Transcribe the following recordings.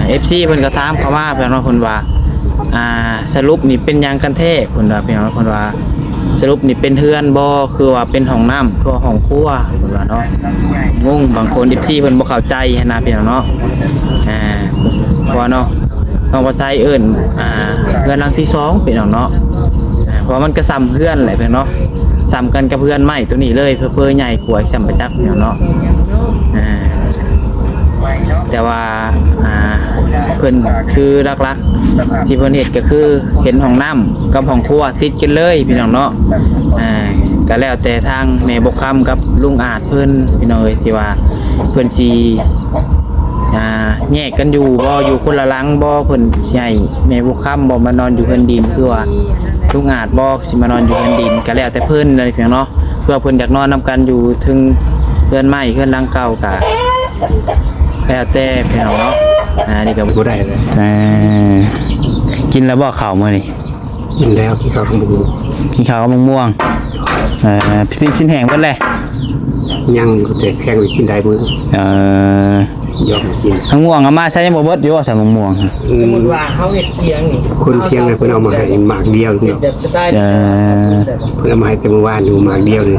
ເອັຟຊີເພິ່ນກໍຖາມເຂົ້າມາ ເພິ່ນວ່າ ເພິ່ນວ່າ ອ່າ ສະຫຼຸບນີ້ເປັນຫຍັງກັນແທ້ ເພິ່ນວ່າ ເພິ່ນວ່າ ເພິ່ນວ່າ ສະຫຼຸບນີ້ເປັນເຮືອນບໍ່ ຄືວ່າເປັນຫ້ອງນ້ຳ ຄືວ່າຫ້ອງຄົວ ເພິ່ນວ່າເນາະ. ງົງ ບາງຄົນ ເອັຟຊີເພິ່ນບໍ່ເຂົ້າໃຈຫັ້ນນະ ພີ່ນ້ອງເນາະ. ອ່າ ເພາະວ່າເນາະ ນ້ອງປາໄຊເອີ້ນ ອ່າ ເຮືອນຫຼັງທີສອງ ພີ່ນ້ອງເນາະ. ອ່າ ເພາະວ່າມັນກໍສ່ຳເຮືອນແຫຼະ ພີ່ນ້ອງເນາະ ສ່ຳກັນກັບເຮືອນໄມ້ໂຕນີ້ເລີຍ ເຜີໆໃຫຍ່ກວ່າຊ້ຳປະຈັກ ພີ່ນ້ອງເນາະ. ອ່າ ແຕ່ວ່າ ອ່າ ເພິ່ນຄືຫຼັກໆທີ່ເພິ່ນເຮັດກໍຄືເຫັນຫ້ອງນ້ຳກັບຫ້ອງຄົວຕິດກັນເລີຍ ພີ່ນ້ອງເນາະ. ອ່າ ກໍແລ້ວແຕ່ທາງແມ່ບົວຄຳກັບລຸງອາດເພິ່ນ ພີ່ນ້ອງເອີຍ ທີ່ວ່າເພິ່ນຊິ ອ່າ ແຍກກັນຢູ່ບໍ່ ຢູ່ຄົນລະຫຼັງບໍ່ ເພິ່ນຊິໃຫ້ແມ່ບົວຄຳບໍ່ມານອນຢູ່ເຮືອນດິນ ຄືວ່າລຸງອາດບໍ່ ຊິມານອນຢູ່ເຮືອນດິນ ກໍແລ້ວແຕ່ເພິ່ນເລີຍ ພີ່ນ້ອງເນາະ. ເພື່ອເພິ່ນຢາກນອນນຳກັນຢູ່ເທິງເຮືອນໄມ້ເຮືອນຫຼັງເກົ່າກະແລ້ວແຕ່ພີ່ນ້ອງເນາະ. ອ່າ ນີ້ກໍບໍ່ໄດ້ເລີຍ. ເອີ ກິນແລ້ວບໍ່ເຂົ້າມື້ນີ້? ກິນແລ້ວ ກິນເຂົ້າກັບໝາກມ່ວງ. ກິນເຂົ້າກັບໝາກມ່ວງ. ເອີ ປີ້ງຊີ້ນແຫ້ງເບິດແລ້ວ? ຍັງຢູ່ ແຕ່ແພງໄວ້ກິນໄດ້ມື້. ເອີ ຢອກກິນ. ໝາກມ່ວງເອົາມາໃສ່ຍັງບໍ່ເບິດຢູ່ບໍ່ ໃສ່ໝາກມ່ວງ? ອືມ ສົມມຸດວ່າເຮົາເຮັດພຽງນີ້ ຄົນພຽງເພິ່ນເອົາມາໃຫ້ໝາກດຽວເນາະ. ເອີ ເພິ່ນເອົາມາໃຫ້ແຕ່ມື້ວານຢູ່ໝາກດຽວນີ້.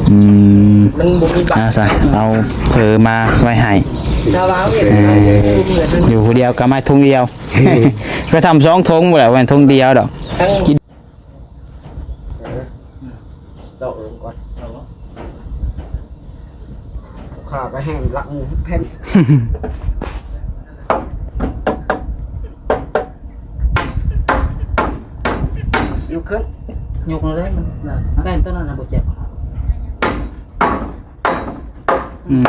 ອືມ ມັນບໍ່ມີບັດ ອ່າ ໃສ່ ເອົາເຜີມາໄວ້ໃຫ້. ຖ້າວ່າເຮົາເຮັດ ເອີ ຢູ່ຜູ້ດຽວກໍມາຖົງດຽວ ກໍທຳສອງຖົງພຸ້ນແຫຼະ ບໍ່ແມ່ນຖົງດຽວດອກ. ກິນ ເອີ ເຈົ້າເອີງກ່ອນ ຂ້າກໍແຫ້ງຫຼັງແຜ່ນ ຍົກຂຶ້ນ ຍົກເລີຍ ມັນ ແປ້ນຕົວນັ້ນນະບໍ່ເຈັບຂາ. ອືມ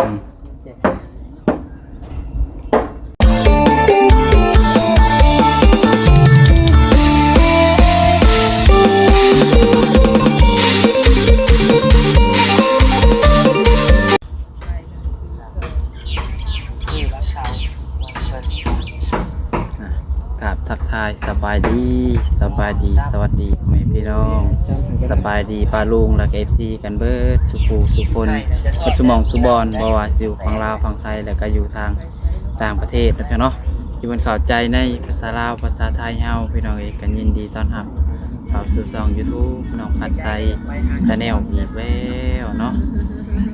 ອ່າ ກາບທັກທາຍສະບາຍດີ ສະບາຍດີ ສະຫວັດດີພໍ່ແມ່ພີ່ນ້ອງ ສະບາຍດີປ້າລຸງ ແລະ ເອັຟຊີ ກັນເບິດສູ່ຜູ້ສູ່ຄົນ ເບິດສູ່ໝ່ອງສູ່ບ່ອນ ບໍ່ວ່າຊິຢູ່ຝັ່ງລາວ ຝັ່ງໄທ ແລະ ກໍຢູ່ທາງຕ່າງປະເທດເນາະ ພີ່ນ້ອງເນາະ ທີ່ເພິ່ນເຂົ້າໃຈໃນພາສາລາວ ພາສາໄທເຮົາ ພີ່ນ້ອງເອີຍ ກໍຍິນດີຕ້ອນຮັບເຂົ້າສູ່ຊ່ອງ YouTube ນ້ອງພັດໄຊ Channel ອີກແລ້ວເນາະ.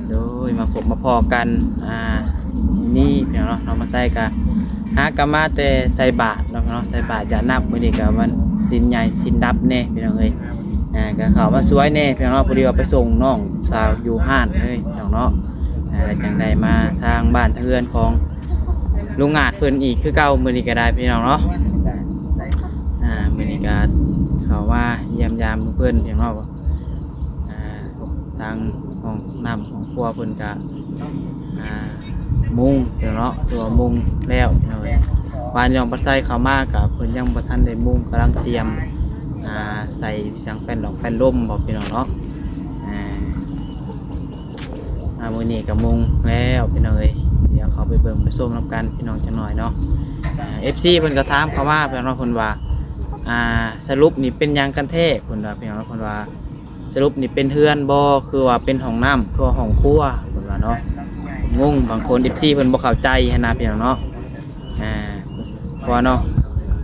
ໂດຍ ມາພົບມາພໍ້ກັນ ອ່າ ນີ້ພີ່ນ້ອງເນາະ ນ້ອງມາໄຊກະຫາກະມາແຕ່ໃສ່ບາດເນາະ ພີ່ນ້ອງເນາະ ໃສ່ບາດຢາດໜັກ. ມື້ນີ້ກະວັນສິນໃຫຍ່ສິນດັບແດ່ພີ່ນ້ອງເອີຍ ອ່າ ກະເຂົ້າມາຊ່ວຍແດ່ພີ່ນ້ອງເນາະ ພໍດີວ່າໄປສົ່ງນ້ອງສາວຢູ່ຮ້ານເລີຍພີ່ນ້ອງເນາະ. ອ່າ ແລ້ວຈັ່ງໄດ້ມາທາງບ້ານທາງເຮືອນຂອງລຸງອາດເພິ່ນອີກຄືເກົ່າ ມື້ນີ້ກະໄດ້ພີ່ນ້ອງເນາະ. ອ່າ ມື້ນີ້ກະເຂົ້າມາຢ້ຽມຢາມເພິ່ນພີ່ນ້ອງເນາະ. ອ່າ ທາງຫ້ອງນ້ຳຫ້ອງຄົວເພິ່ນກະ ອ່າ ມຸງແລ້ວເນາະ ຄືວ່າມຸງແລ້ວພີ່ນ້ອງເອີຍ. ວານນ້ອງປາໄຊເຂົ້າມາກະເພິ່ນຍັງບໍ່ທັນໄດ້ມຸງ ກຳລັງຕຽມ ອ່າ ໃສ່ສັງແປ້ນດອກແປ້ນລົມບໍພີ່ນ້ອງເນາະ. ອ່າ ອ່າ ມື້ນີ້ກະມຸງແລ້ວພີ່ນ້ອງເອີຍ ດຽວເຂົ້າໄປເບິ່ງໄປຊົມນຳກັນພີ່ນ້ອງຈັກໜ້ອຍເນາະ. ອ່າ ເອັຟຊີເພິ່ນກະຖາມເຂົ້າມາພີ່ນ້ອງ ເພິ່ນວ່າ ອ່າ ສະຫຼຸບນີ້ເປັນຫຍັງກັນແທ້ ເພິ່ນວ່າ ພີ່ນ້ອງເນາະ ເພິ່ນວ່າ ສະຫຼຸບນີ້ເປັນເຮືອນບໍ່ ຄືວ່າເປັນຫ້ອງນ້ຳ ຄືວ່າຫ້ອງຄົວ ເພິ່ນວ່າເນາະ. ງົງ ບາງຄົນ ເອັຟຊີເພິ່ນບໍ່ເຂົ້າໃຈຫັ້ນນະ ພີ່ນ້ອງເນາະ. ອ່າ ເພາະວ່າເນາະ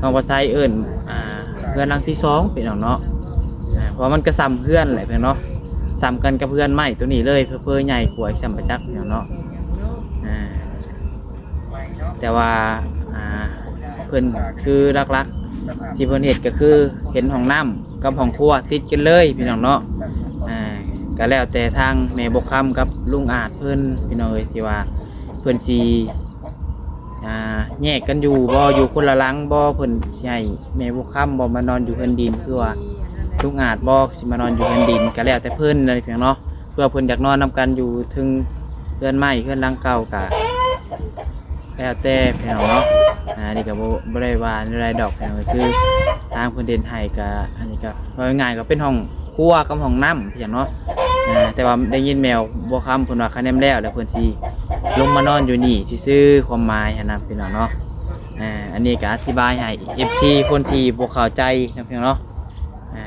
ນ້ອງປາໄຊເອີ້ນ ອ່າ ເຮືອນຫຼັງທີສອງ ພີ່ນ້ອງເນາະ. ອ່າ ເພາະວ່າມັນກໍສ່ຳເຮືອນແຫຼະ ພີ່ນ້ອງເນາະ ສ່ຳກັນກັບເຮືອນໄມ້ໂຕນີ້ເລີຍ ເຜີໆໃຫຍ່ກວ່າຊ້ຳປະຈັກ ພີ່ນ້ອງເນາະ. ອ່າ ແຕ່ວ່າ ອ່າ ເພິ່ນຄືຫຼັກໆທີ່ເພິ່ນເຮັດກໍຄືເຫັນຫ້ອງນ້ຳກັບຫ້ອງຄົວຕິດກັນເລີຍພີ່ນ້ອງເນາະ. ອ່າ ກໍແລ້ວແຕ່ທາງແມ່ບົວຄຳກັບລຸງອາດເພິ່ນພີ່ນ້ອງເອີຍ ທີ່ວ່າເພິ່ນຊິ ອ່າ ແຍກກັນຢູ່ບໍ່ ຢູ່ຄົນລະຫຼັງບໍ່ ເພິ່ນຊິໃຫ້ແມ່ບົວຄຳບໍ່ມານອນຢູ່ເຮືອນດິນ ຄືວ່າລຸງອາດບໍ່ ຊິມານອນຢູ່ເຮືອນດິນ ກໍແລ້ວແຕ່ເພິ່ນເລີຍພີ່ນ້ອງເນາະ. ເພື່ອເພິ່ນຢາກນອນນຳກັນຢູ່ເທິງເຮືອນໄມ້ເຮືອນຫຼັງເກົ່າກະແລ້ວແຕ່ພີ່ນ້ອງເນາະ. ອ່າ ອັນນີ້ກະບໍ່ ບໍ່ໄດ້ວ່າແນວໃດດອກພີ່ນ້ອງ ຄືທາງເພິ່ນເຮັດໃຫ້ກະ ອັນນີ້ກະເວົ້າງ່າຍໆກະເປັນຫ້ອງຄົວກັບຫ້ອງນ້ຳພີ່ນ້ອງເນາະ. ອ່າ ແຕ່ວ່າໄດ້ຍິນແມ່ບົວຄຳເພິ່ນວ່າຄັນແນມແລ້ວ ແລ້ວເພິ່ນຊິລົງມານອນຢູ່ນີ້ຊື່ໆ ຄວາມໝາຍຫັ້ນນະພີ່ນ້ອງເນາະ. ອ່າ ອັນນີ້ກະອະທິບາຍໃຫ້ເອັຟຊີຄົນທີ່ບໍ່ເຂົ້າໃຈນະພີ່ນ້ອງເນາະ. ອ່າ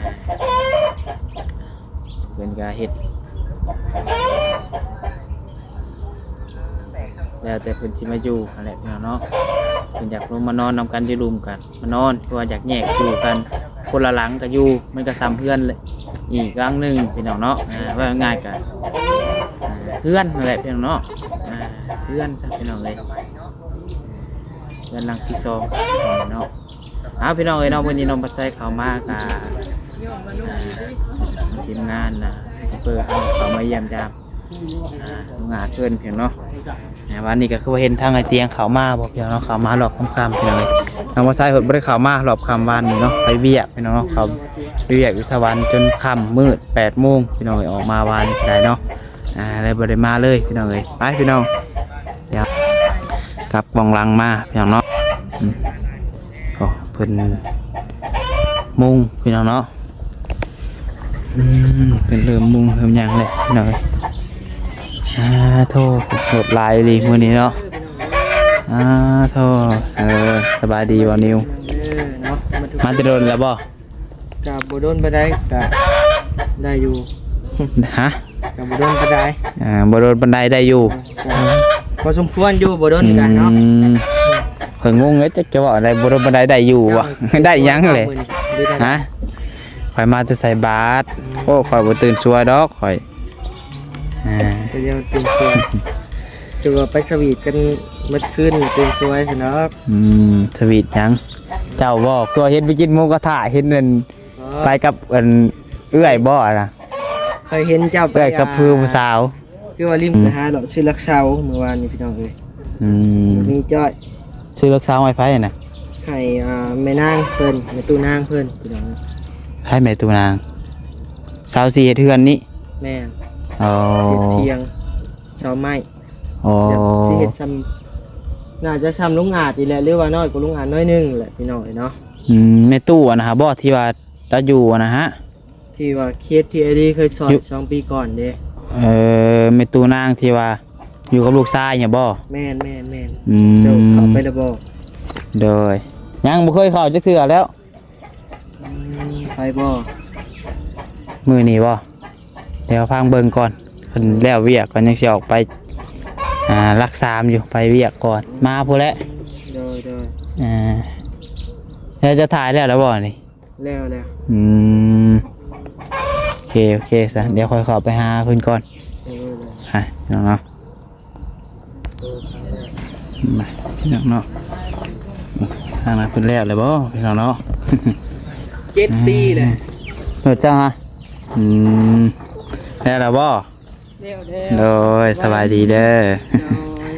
ເພິ່ນກະເຮັດ ແລ້ວແຕ່ເພິ່ນຊິມາຢູ່ຫັ້ນແຫຼະພີ່ນ້ອງເນາະ. ເພິ່ນຢາກລົງມານອນນຳກັນຢູ່ລຸ່ມກັນ ມານອນ ຫຼືວ່າຢາກແຍກຢູ່ກັນຄົນລະຫຼັງກໍຢູ່ ມັນກໍສ່ຳເຮືອນອີກຫຼັງໜຶ່ງພີ່ນ້ອງເນາະ. ອ່າ ເວົ້າງ່າຍໆກໍ ອ່າ ເຮືອນນັ້ນແຫຼະພີ່ນ້ອງເນາະ. ອ່າ ເຮືອນຊະພີ່ນ້ອງເອີຍ ເຮືອນຫຼັງທີສອງເນາະ. ເອົາ ພີ່ນ້ອງເອີຍເນາະ ມື້ນີ້ນ້ອງພັດໄຊເຂົ້າມາກໍ ອ່າ ທີມງານນະ ເປີເຮົາເຂົ້າມາຢ້ຽມຢາມ ອ່າ ລຸງອາດເພິ່ນພຽງເນາະ. ອ່າ ວັນນີ້ກໍຄືວ່າເຫັນທາງໄອ້ຕຽງເຂົ້າມາບໍ່ພຽງເນາະ ເຂົ້າມາຮອບຄ່ຳໆ ພີ່ນ້ອງເອີຍ. ນ້ອງບັວໄຊເພິ່ນບໍ່ໄດ້ເຂົ້າມາຮອບຄ່ຳວານນີ້ເນາະ ໄປວຽກພີ່ນ້ອງເນາະ ເຂົາໄປວຽກຢູ່ສະຫວັນຈົນຄ່ຳມືດແປດໂມງ ພີ່ນ້ອງເອີຍ ອອກມາວານນີ້ກໍໄດ້ເນາະ. ອ່າ ເລີຍບໍ່ໄດ້ມາເລີຍພີ່ນ້ອງເອີຍ. ໄປພີ່ນ້ອງ ດຽວກັບກອງຫຼັງມາພີ່ນ້ອງເນາະ. ອືມ ໂອ້ ເພິ່ນມຸງພີ່ນ້ອງເນາະ. ອືມ ເພິ່ນເລີ່ມມຸງເລີ່ມຫຍັງແລ້ວພີ່ນ້ອງເອີຍ. ອ່າ ໂທ້ ເກີບຫຼາຍອີ່ຫຼີມື້ນີ້ເນາະ. ອ່າ ໂທ້ ເອີ ສະບາຍດີບໍ່ນິວ? ເອີ ເນາະ ມາແຕ່ດົນແລ້ວບໍ່? ກໍບໍ່ດົນປານໃດ ກໍໄດ້ຢູ່. ຮະ? ກໍບໍ່ດົນປານໃດ. ອ່າ ບໍ່ດົນປານໃດ ໄດ້ຢູ່. ກໍພໍສົມຄວນຢູ່ ບໍ່ດົນກັນເນາະ. ອືມ ຂ້ອຍງົງເລີຍ ຈັກຈະເວົ້າໄດ້ ບໍ່ດົນປານໃດ ໄດ້ຢູ່ຫວາ? ໄດ້ຫຍັງແຫຼະ? ຮະ? ຂ້ອຍມາແຕ່ໃສ່ບາດ. ໂອ້ ຂ້ອຍບໍ່ຕື່ນສວຍດອກຂ້ອຍ. ອ່າ ກໍຍັງຕື່ນສວຍ ຄືວ່າໄປສະຫວີດກັນໝົດຄືນ ຕື່ນສວຍຊັ້ນດອກ. ອືມ ສະຫວີດຫຍັງ? ເຈົ້າບໍ່? ຄືວ່າເຫັນໄປກິນໝູກະທະ ເຫັນອັນ ອໍ ໄປກັບອັນເອື້ອຍບໍ່ນະ? ຂ້ອຍເຫັນເຈົ້າໄປ ເອື້ອຍກັບຜູ້ ອ່າ ຜູ້ສາວ. ຄືວ່າລິມ ອືມ ໄປຫາເລາະຊື້ລັກເຊົາມື້ວານນີ້ພີ່ນ້ອງເອີຍ. ອືມ ມີຈ້ອຍ. ຊື້ລັກເຊົາໃຫ້ໃຜນະ? ໃຫ້ ອ່າ ແມ່ນາງເພິ່ນ ແມ່ຕູ້ນາງເພິ່ນພີ່ນ້ອງ. ໃຜແມ່ຕູ້ນາງ? ສາວຊິເຮັດເຮືອນນີ້? ແມ່ນ. ອໍ ຊິເຮັດຖຽງ ເສົາໄມ້. ອໍ ແບບຊິເຮັດຊ່ຳ ໜ້າຈະຊ່ຳລຸງອາດນີ້ແຫຼະ ຫຼືວ່ານ້ອຍກວ່າລຸງອາດໜ້ອຍໜຶ່ງແຫຼະພີ່ນ້ອງເອີຍເນາະ. ອືມ ແມ່ຕູ້ອັນນະຫະບໍ່ ທີ່ວ່າລາວຢູ່ອັນນະຫະ? ທີ່ວ່າເຄສທີ່ໄອ້ດີເຄີຍສອນ ຢູ່ ສອງປີກ່ອນເດ້. ເອີ ແມ່ຕູ້ນາງທີ່ວ່າຢູ່ກັບລູກຊາຍຫັ້ນບໍ່? ແມ່ນໆໆ. ອືມ ເຈົ້າເຂົ້າໄປແລ້ວບໍ່? ໂດຍ ຍັງບໍ່ເຄີຍເຂົ້າຈັກເທື່ອແລ້ວ. ອືມ ໄປບໍ່? ມື້ນີ້ບໍ່? ດຽວຟັງເບິ່ງກ່ອນ ເພິ່ນແລ້ວວຽກກ່ອນ ຍັງຊິອອກໄປ ອ່າ ຫຼັກສາມຢູ່ ໄປວຽກກ່ອນ ມາພຸ້ນແຫຼະ. ໂດຍໆ. ອ່າ ແລ້ວຈະຖ່າຍແລ້ວແລ້ວບໍ່ນີ້? ແລ້ວແລ້ວ. ອືມ ໂອເຄ ໂອເຄຊະ ດຽວຂ້ອຍເຂົ້າໄປຫາເພິ່ນກ່ອນ. ເອີ ຮະ ເນາະ ມາພີ່ນ້ອງເນາະ. ທາງນັ້ນເພິ່ນແລ້ວແລ້ວບໍ່ພີ່ນ້ອງເນາະ? ເຈັດປີແຫຼະ ເອີ ເຈົ້າຮະ. ອືມ ແລ້ວແລ້ວບໍ່? ແລ້ວແລ້ວ. ໂດຍ ສະບາຍດີເດີ. ໂດຍ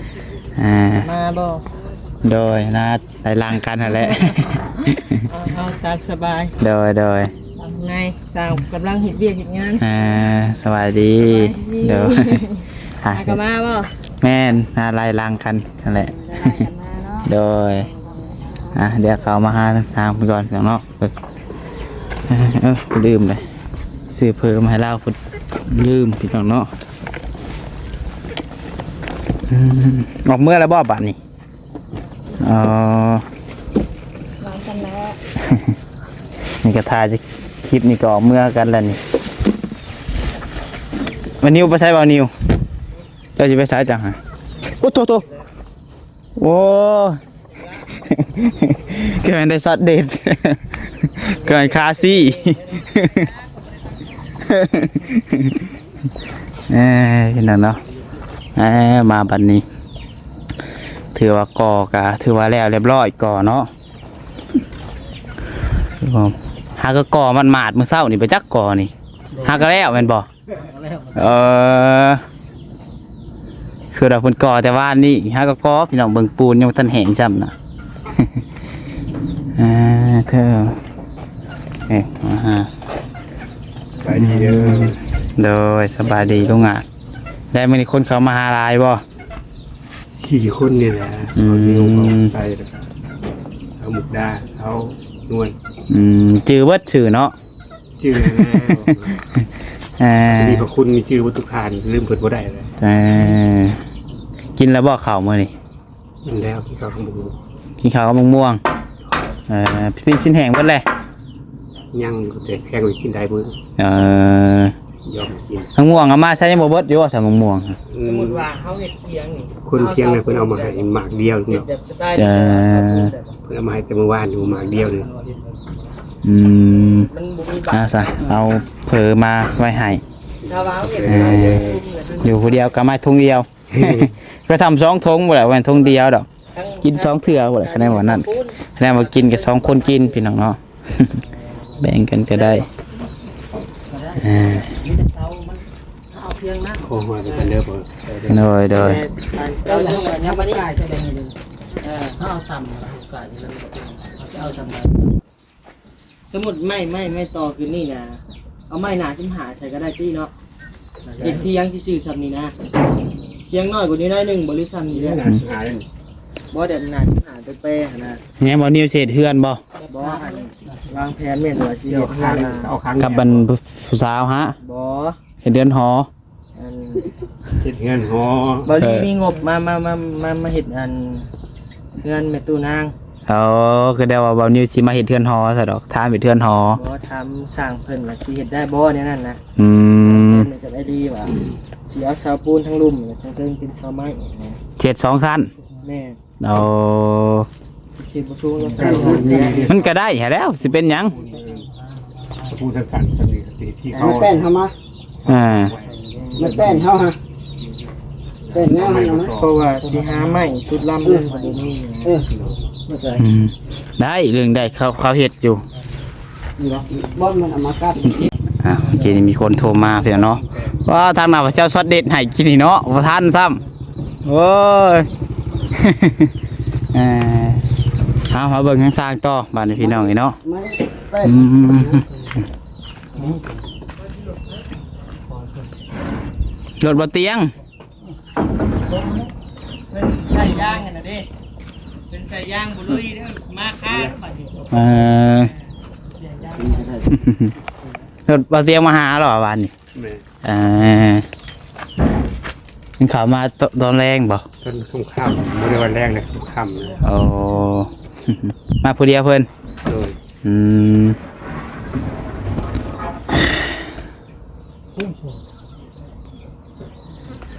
ອ່າ ມາບໍ່? ໂດຍ ນາໄລ່ຫຼັງກັນຫັ້ນແຫຼະ. ເອົາ ເອົາຕາມສະບາຍ. ໂດຍ ໂດຍ. ໃນສາວກຳລັງເຮັດວຽກເຮັດງານ. ອ່າ ສະບາຍດີ. ສະບາຍດີ. ໂດຍ. ຫາກໍມາບໍ່? ແມ່ນ ນາໄລ່ຫຼັງກັນຫັ້ນແຫຼະ. ໄລ່ຫຼັງກັນມາເນາະ. ໂດຍ. ອ່າ ດຽວເຂົ້າມາຫາທາງເພິ່ນກ່ອນເນາະ. ເອີ ເອີ ລືມເລີຍ ຊື້ເພີ່ມໃຫ້ລາວ ລືມພີ່ນ້ອງເນາະ. ອືມ ອອກເມືອແລ້ວບໍ່ບາດນີ້? ອໍ ມາກັນແລ້ວ ນີ້ກໍຖ່າຍຄລິບນີ້ກໍອອກເມືອກັນແລ້ວນີ້. ບ່າວນິວໄປໃສ? ບ່າວນິວ ເຈົ້າຊິໄປໃສຈັງຫະ? ໂອ້ໂຕໂຕ ໂອ້ ຄືແມ່ນໄດ້ຊັອດເດັດ ຄືແມ່ນຄາຊີ. ເອີ ພີ່ນ້ອງເນາະ ເອີ ມາບັດນີ້ ຖືວ່າກໍ່ກະຖືວ່າແລ້ວລຽບຮ້ອຍ ກໍ່ເນາະ. ຫາກໍກໍ່ໝາດໆ ມື້ເຊົ້ານີ້ ໄປຈັກກໍ່ນີ້ ຫາກໍແລ້ວແມ່ນບໍ່? ເອີ ຄືວ່າເພິ່ນກໍ່ແຕ່ວານນີ້ ຫາກໍກໍ່ ພີ່ນ້ອງ ເບິ່ງປູນຍັງບໍ່ທັນແຫ້ງຊ້ຳນະ. ອ່າ ເທີ ເອີ ມາຫາ ສະບາຍດີເດີ. ໂດຍ ສະບາຍດີລຸງອາດ. ແລ້ວມື້ນີ້ຄົນເຂົ້າມາຫາຫຼາຍບໍ່? ສີ່ຄົນນີ້ແຫຼະ. ອືມ ເອົານິວເຂົ້າໄປ ແລ້ວກໍສາວມຸກດາ ສາວນວນ. ອືມ ຈື່ເບິດຊື່ເນາະ? ຈື່ແລ້ວ. ເອີ ມີພະຄຸນ ມີຈື່ເບິດທຸກທ່ານ ລືມເພິ່ນບໍ່ໄດ້ເລີຍ. ເອີ ກິນແລ້ວບໍ່ເຂົ້າມື້ນີ້? ກິນແລ້ວ ກິນເຂົ້າກັບໝາກມ່ວງ. ກິນເຂົ້າກັບໝາກມ່ວງ. ເອີ ປີ້ງຊີ້ນແຫ້ງເບິດແລ້ວ? ຍັງ ແຕ່ແພງໄວ້ກິນໄດ້ມື້. ເອີ ຍອມກິນ ມະມ່ວງເອົາມາໃສ່ຍັງບໍ່ເບິດຢູ່ວ່າ ຊະ ມະມ່ວງ? ອືມ ສົມມຸດວ່າເຮົາເຮັດພຽງນີ້ ຄົນພຽງນະ ເພິ່ນເອົາມາໃຫ້ໝາກດຽວເນາະ ເພິ່ນເອົາມາໃຫ້ແຕ່ມື້ວານນີ້ໝາກດຽວໜຶ່ງ. ອືມ ມັນບໍ່ມີບັດ ອ່າ ຊະ ເອົາເຜີມາໄວ້ໃຫ້ ຖ້າວ່າເຮົາເຮັດ ເອີ ຢູ່ຜູ້ດຽວກໍມາຖົງດຽວ ກໍສ່ຳສອງຖົງພຸ້ນແຫຼະ ບໍ່ແມ່ນຖົງດຽວດອກ ກິນສອງເທື່ອພຸ້ນແຫຼະ ຄະແນນວ່ານັ້ນ ຄະແນນວ່າກິນກໍສອງຄົນກິນ ພີ່ນ້ອງເນາະ. ແບ່ງກັນກໍໄດ້ ເອີ ຂໍຮອດກັນເດີພໍ່. ໂດຍ ໂດຍ ເອີ ເຮົາເອົາຕຳ ເຮົາກະເຮົາຊິເອົາສ່ຳໃດ? ສົມມຸດໄມ້ ໄມ້ ໄມ້ຕໍ່ຂຶ້ນນີ້ນະ ເອົາໄມ້ໜ້າສິບຫ້າໃສ່ກໍໄດ້ຕິເນາະ. ເຮັດທຽງຊື່ໆ ສ່ຳນີ້ນະ ທຽງນ້ອຍກວ່ານີ້ໜ້ອຍໜຶ່ງບໍ່ ຫຼືສ່ຳນີ້ແຫຼະ? ໜ້າສິບຫ້າເດ້ ບໍ່ ແບບໜ້າສິບຫ້າແປໆຫັ້ນນະ. ແມ່ນບໍ່ ນິວຊິເຮັດເຮືອນບໍ່? ບໍ່ ອັນວາງແຜນແມ່ນວ່າຊິເຮັດເຮືອນນະ ກັບອັນຜູ້ສາວຫະ? ບໍ່ ເຮັດເຮືອນຫໍ ອັນ ເຮັດເຮືອນຫໍ ເບົາລີມີງົບມາ ມາ ມາ ມາ ມາເຮັດອັນ ເຮືອນແມ່ຕູ້ນາງ. ອໍ ຄືໄດ້ວ່າເບົານິວຊິມາເຮັດເຮືອນຫໍຊະດອກ ຖາມເຮັດເຮືອນຫໍ. ບໍ່ ຖາມຊ່າງເພິ່ນວ່າຊິເຮັດໄດ້ບໍ່ແນວນັ້ນນະ. ອືມ ເພິ່ນກໍໄດ້ດີວ່າຊິເອົາເສົາປູນທາງລຸ່ມ ທາງເທິງເປັນເສົາໄມ້ນະ. ເຮັດສອງຊັ້ນ? ແມ່ນ. ໂອ້ ມັນກໍໄດ້ຫັ້ນແຫຼ້ວ ຊິເປັນຫຍັງ? ຕະປູສັ້ນໆ ສ່ຳນີ້ທີ່ເຂົາ ແປ້ນເຮົາມາ ອ່າ ແມ່ນແປ້ນເຮົາຫະ ແປ້ນງາມຫັ້ນນະ ເພາະວ່າຊິຫາໄມ້ຊຸດລຳເລີຍກໍບໍ່ມີ. ເອີ ອືມ ໄດ້ ເລື່ອງໄດ້ ເຂົາ ເຂົາເຮັດຢູ່. ບໍ່ ມັນເອົາມາກັດ. ອ່າ ເມື່ອກີ້ນີ້ມີຄົນໂທມາພີ່ນ້ອງເນາະ ວ່າທາງນັ້ນວ່າຊິເອົາຊັອດເດັດໃຫ້ກິນນີ້ເນາະ ບໍ່ທັນຊ້ຳ. ໂອ້ຍ ເອີ ເອົາ ມາເບິ່ງທາງຊ່າງຕໍ່ບາດນີ້ພີ່ນ້ອງເອີຍເນາະ. ອືມ ລົດບໍ່ຕຽງ ເພິ່ນໃສ່ຢາງຫັ້ນນະເດ້ ເພິ່ນໃສ່ຢາງບໍ່ລຸຍເດີ້ ມາຄາບາດນີ້. ເອີ ລົດບໍ່ຕຽງມາຫາເລາະບາດນີ້. ແມ່ນ. ເອີ ມັນເຂົ້າມາຕອນແລງບໍ່? ຕອນຄ່ຳໆ ບໍ່ໄດ້ວ່າແລງເດ້ ຄ່ຳໆ. ໂອ້ ມາຜູ້ດຽວເພິ່ນ? ໂດຍ. ອືມ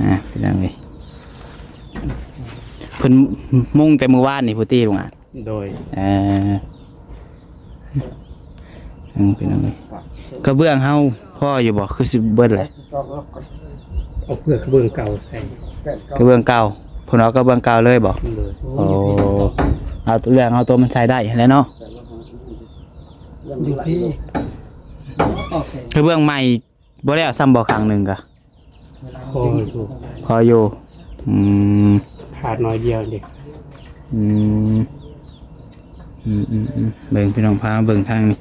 ອ່າ ພີ່ນ້ອງເອີຍ ເພິ່ນມຸງແຕ່ມື້ວານນີ້ພຸ້ນຕິ ລຸງອາດ? ໂດຍ. ເອີ ເອີ ພີ່ນ້ອງເອີຍ ກະເບື້ອງເຮົາພໍຢູ່ບໍ່ ຄືຊິເບິດແຫຼະ? ເອົາເພື່ອກະເບື້ອງເກົ່າໃສ່ ກະເບື້ອງເກົ່າ ເພິ່ນເອົາກະເບື້ອງເກົ່າເລີຍບໍ່? ໂດຍ. ໂອ້ ເອົາເລື່ອງເອົາໂຕມັນໃສ່ໄດ້ຫັ້ນແຫຼະເນາະ. ກະເບື້ອງໃໝ່ ບໍ່ແລ້ວຊ້ຳບໍ່ ຂ້າງໜຶ່ງກະ ພໍຢູ່ ພໍຢູ່. ອືມ ຂາດໜ້ອຍດຽວເດ. ອືມ ອືມໆ ເບິ່ງພີ່ນ້ອງ ພາເບິ່ງທາງນີ້.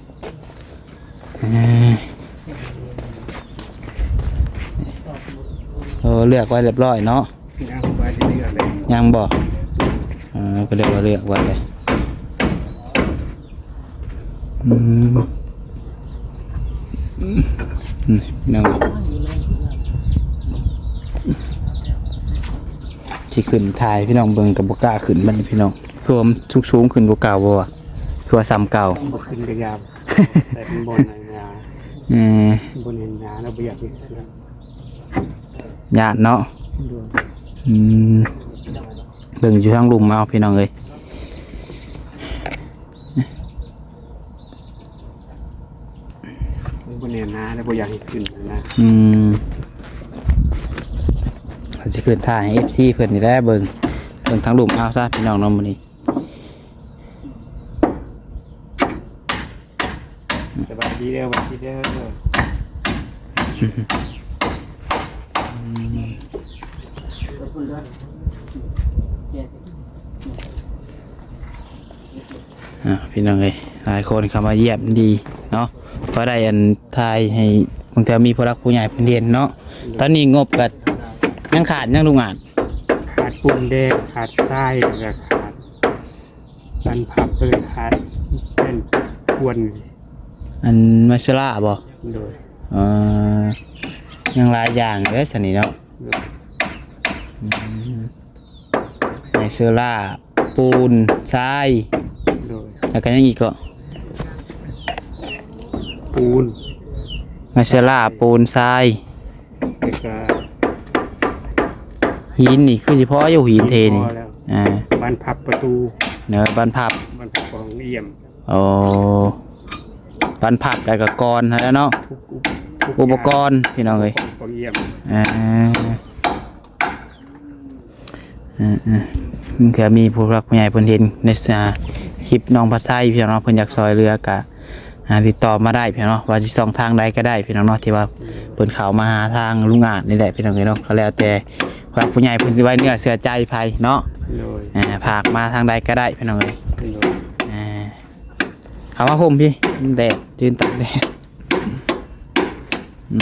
ເອີ ໂອ້ ເລືອກໄວ້ຮຽບຮ້ອຍເນາະ. ຍັງບໍ່ໄດ້ເລືອກເລີຍ. ຍັງບໍ່? ເອີ ກໍເລີຍວ່າເລືອກໄວ້ເລີຍ. ອືມ ນີ້ພີ່ນ້ອງ ຊິຂຶ້ນຖ່າຍໃຫ້ພີ່ນ້ອງເບິ່ງ ກໍບໍ່ກ້າຂຶ້ນບັດນີ້ພີ່ນ້ອງ ເພາະວ່າມັນສູງໆ ຂຶ້ນກວ່າເກົ່າບໍ່ວະ ຄືວ່າສ່ຳເກົ່າ. ບໍ່ຂຶ້ນກໍຢ່າ ແຕ່ເປັນບ່ອນໜ້າ ເອີ ບ່ອນເຫັນໜ້າແລ້ວບໍ່ຢາກເຮັດເຮືອນ. ຢ້ານເນາະ. ໂດຍ. ອືມ ເບິ່ງຢູ່ທາງລຸ່ມເອົາພີ່ນ້ອງເອີຍ. ມັນບໍ່ແໜ້ນໜາແລ້ວ ບໍ່ຢາກໃຫ້ຂຶ້ນນະ. ອືມ ເຮົາຊິຂຶ້ນຖ່າຍໃຫ້ເອັຟຊີເພິ່ນນີ້ແຫຼະເບິ່ງ ເບິ່ງທາງລຸ່ມເອົາຊະພີ່ນ້ອງເນາະມື້ນີ້. ສະບາຍດີເດີ ສະບາຍດີເດີ. ອ່າ ພີ່ນ້ອງເອີຍ ຫຼາຍຄົນເຂົ້າມາຢ້ຽມດີເນາະ ພໍໄດ້ອັນຖ່າຍໃຫ້ ບາງເທື່ອມີຜູ້ຫຼັກຜູ້ໃຫຍ່ເພິ່ນເຫັນເນາະ. ຕອນນີ້ງົບກໍຍັງຂາດຫຍັງ ລຸງອາດ? ຂາດປູນແດງ ຂາດຊາຍ ແລ້ວກໍຂາດ ອັນພັບເລີຍ ຂາດແຜ່ນຄວນ ອັນມາເຊລາບໍ? ໂດຍ. ເອີ ຍັງຫຼາຍຢ່າງເດ້ຊັ້ນນີ້ເນາະ. ໂດຍ. ອືມ ມາເຊລາ ປູນ ຊາຍ. ໂດຍ. ແລ້ວກໍຫຍັງອີກເກາະ? ປູນ ເອີ ໄມ້ເຊລາ ປູນຊາຍ ແລ້ວກໍ ຫີນນີ້ຄືຊິພໍຢູ່ ຫີນເທນີ້ ພໍແລ້ວ ອ່າ ບານພັບປະຕູ ເນີ ບານພັບ ບານພັບຂອງອຽມ ໂອ້ ບານພັບ ແລ້ວກໍກອນຫັ້ນແຫຼະເນາະ ທຸກອຸ ທຸກ ອຸປະກອນ ຢ່າງ ພີ່ນ້ອງເອີຍ ຂອງອຽມ ອ່າ ເອີໆ ບາງເທື່ອມີຜູ້ຫຼັກຜູ້ໃຫຍ່ເພິ່ນເຫັນໃນ ອ່າ ຄລິບນ້ອງພັດໄຊ ພີ່ນ້ອງເນາະ ເພິ່ນຢາກຊ່ອຍເຫຼືອກະ ອ່າ ຕິດຕໍ່ມາໄດ້ ພີ່ນ້ອງເນາະ ວ່າຊິຊ່ອງທາງໃດກໍໄດ້ ພີ່ນ້ອງເນາະ ທີ່ວ່າເພິ່ນເຂົ້າມາຫາທາງລຸງອາດນີ້ແຫຼະ ພີ່ນ້ອງເອີຍເນາະ ກໍແລ້ວແຕ່ຜູ້ຫຼັກຜູ້ໃຫຍ່ເພິ່ນຊິໄວ້ເນື້ອເຊື່ອໃຈໃຜເນາະ ໂດຍ ອ່າ ຝາກມາທາງໃດກໍໄດ້ ພີ່ນ້ອງເອີຍ ໂດຍ ອ່າ ເຂົ້າມາຮົ່ມພີ້ ມັນແດດ ຢືນຕາກແດດ ອືມ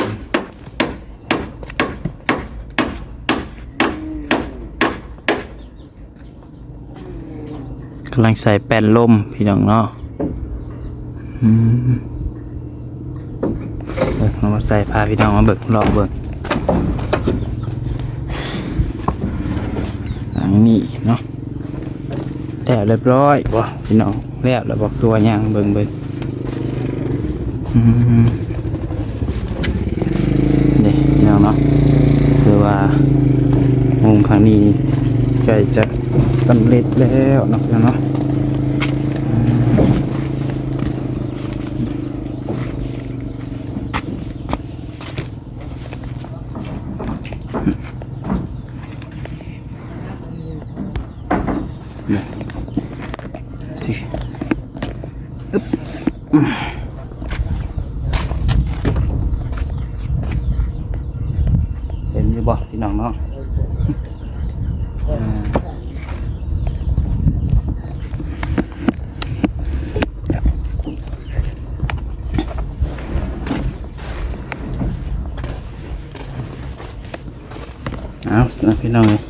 ກຳລັງໃສ່ແປ້ນລົມ ພີ່ນ້ອງເນາະ ອືມ ເບິ່ງ ເອົາມາໃສ່ ພາພີ່ນ້ອງມາເບິ່ງ ລອງເບິ່ງ ອັນນີ້ເນາະ. ແລ້ວຮຽບຮ້ອຍບໍ່ພີ່ນ້ອງ? ແລ້ວລະບໍ່? ຄືວ່າຍັງ? ເບິ່ງ ເບິ່ງ ອືມ ນີ້ພີ່ນ້ອງເນາະ ຄືວ່າມຸງຂ້າງນີ້ໃກ້ຈະສຳເລັດແລ້ວເນາະ ພີ່ນ້ອງເນາະ ອືມ. ເຫັນຢູ່ບໍ່ພີ່ນ້ອງເນາະ? ເອົາ ພີ່ນ້ອງເອີຍ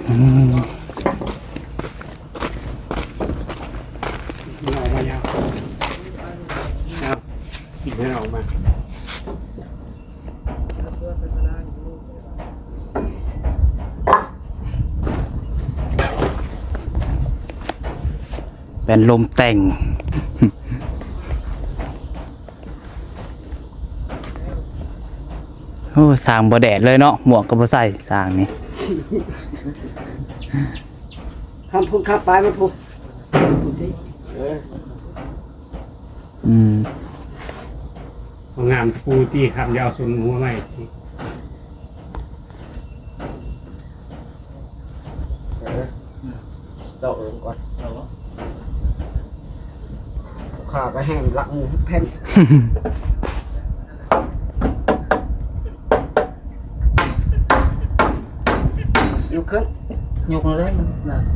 ອືມ ເອົາ ກິນໃຫ້ອອກມາ. ແປ້ນລົມແຕ່ງ ໂອ້ ຊ່າງບໍ່ແດດເລີຍເນາະ ໝວກກໍບໍ່ໃສ່ຊ່າງນີ້ ຂ້າມພຸ້ນ ຂ້າມປາຍມັນພຸ້ນ ເອີ ອືມ ງາມປູຕີ ຂ້າມຢາວຊົນຫົວໄມ້ ເອີ ເຈາະລົງກ່ອນ ເອົາບໍ່? ຂ້າກໍແຫ້ງລະ ໝູແຜ່ນ ຍົກຂຶ້ນ ຍົກເລີຍ ມັນ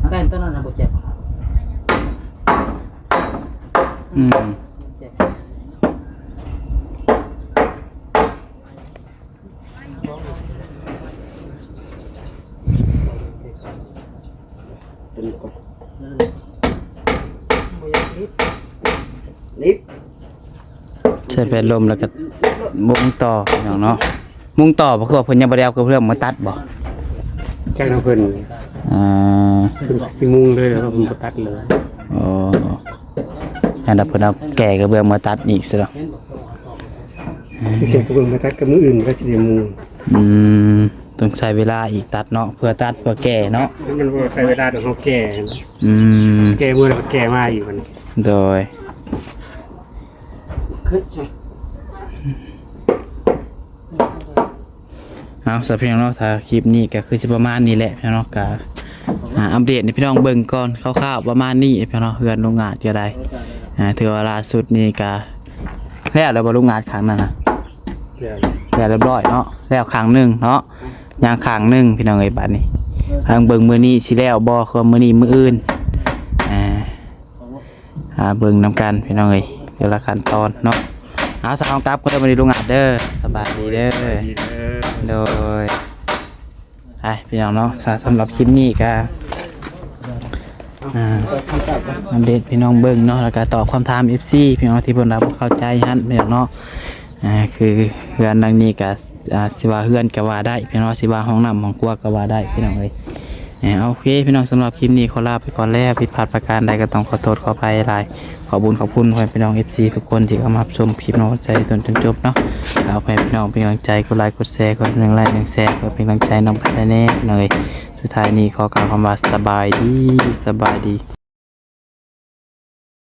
ແປ້ນຕົວນັ້ນນະບໍ່ເຈັບຂາ ອືມ ເຈັບ ຕົວນີ້ກ່ອນ ບໍ່ຢາກລິບ ລິບ ໃສ່ແຜ່ນລົມແລ້ວກໍມຸງຕໍ່ ພີ່ນ້ອງເນາະ ມຸງຕໍ່. ບໍ່ ຄືວ່າເພິ່ນຍັງບໍ່ໄດ້ເອົາກະເບື້ອງມາຕັດບໍ່? ຈັກນຳເພິ່ນ ອ່າ ເພິ່ນຊິມຸງເລີຍ ເພິ່ນບໍ່ຕັດເລີຍ ອໍ ອັນນັ້ນເພິ່ນເອົາແກ່ກະເບື້ອງມາຕັດອີກຊະເນາະ. ແກ່ກະເບື້ອງມາຕັດ ກະມື້ອື່ນກໍຊິໄດ້ມຸງ ອືມ ຕ້ອງໃຊ້ເວລາອີກ ຕັດເນາະ ເພື່ອຕັດເພື່ອແກ່ເນາະ ມັນບໍ່ໃຊ້ເວລາດອກ ເຮົາແກ່ ອືມ ແກ່ມື້ແລ້ວກໍແກ່ມາອີກບັດນີ້ ໂດຍ ເອົາ ສະເພຍງເນາະ ຖ້າຄລິບນີ້ກໍຄືຊິປະມານນີ້ແຫຼະເນາະ ກໍ ອ່າ ອັບເດດໃຫ້ພີ່ນ້ອງເບິ່ງກ່ອນຄ່າວໆປະມານນີ້ເນາະ ເຮືອນລຸງອາດກໍໄດ້ ອ່າ ຖືວ່າລ່າສຸດນີ້ກໍແລ້ວແລ້ວບໍ່ ລຸງອາດ ຂ້າງນັ້ນນະ? ແລ້ວ ແລ້ວຮຽບຮ້ອຍເນາະ ແລ້ວຂ້າງໜຶ່ງເນາະ ຍັງຂ້າງໜຶ່ງ ພີ່ນ້ອງເອີຍ ບາດນີ້ ເບິ່ງມື້ນີ້ຊິແລ້ວບໍ່ ຄືວ່າມື້ນີ້ມື້ອື່ນ ອ່າ ອ່າ ເບິ່ງນຳກັນພີ່ນ້ອງເອີຍ ແຕ່ລະຂັ້ນຕອນເນາະ. ເອົາ ສາວກັບກ່ອນເດີ ບັດນີ້ລຸງອາດເດີ ສະບາຍດີເດີ ສະບາຍດີເດີ ໂດຍ ໄປພີ່ນ້ອງເນາະ ສະ ສຳລັບຄລິບນີ້ກະ ອ່າ ອັບເດດພີ່ນ້ອງເບິ່ງເນາະ ແລ້ວກະຕອບຄຳຖາມເອັຟຊີພີ່ນ້ອງທີ່ເພິ່ນວ່າບໍ່ເຂົ້າໃຈຫັ້ນພີ່ນ້ອງເນາະ ອ່າ ຄືເຮືອນຫຼັງນີ້ກະ ອ່າ ຊິວ່າເຮືອນກະວ່າໄດ້ພີ່ນ້ອງ ຊິວ່າຫ້ອງນ້ຳຫ້ອງຄົວກະວ່າໄດ້ພີ່ນ້ອງເອີຍ. ເອີ ໂອເຄພີ່ນ້ອງ ສຳລັບຄລິບນີ້ຂໍລາໄປກ່ອນແລ້ວ ຜິດພາດປະການໃດກໍຕ້ອງຂໍໂທດຂໍອະໄພຫຼາຍ. ຂອບບຸນຂອບຄຸນພໍ່ແມ່ພີ່ນ້ອງ ເອັຟຊີ ທຸກຄົນທີ່ເຂົ້າມາຮັບຊົມຄລິບເນາະ ໃສ່ຈົນຈົນຈົບເນາະ. ແລ້ວໃຫ້ພີ່ນ້ອງເປັນກຳລັງໃຈ ກົດໄລກົດແຊ ກົດໜຶ່ງໄລໜຶ່ງແຊ ເພື່ອເປັນກຳລັງໃຈນຳກັນແດ່ພີ່ນ້ອງເອີຍ. ສຸດທ້າຍນີ້ຂໍກ່າວຄຳວ່າສະບາຍດີ ສະບາຍດີ.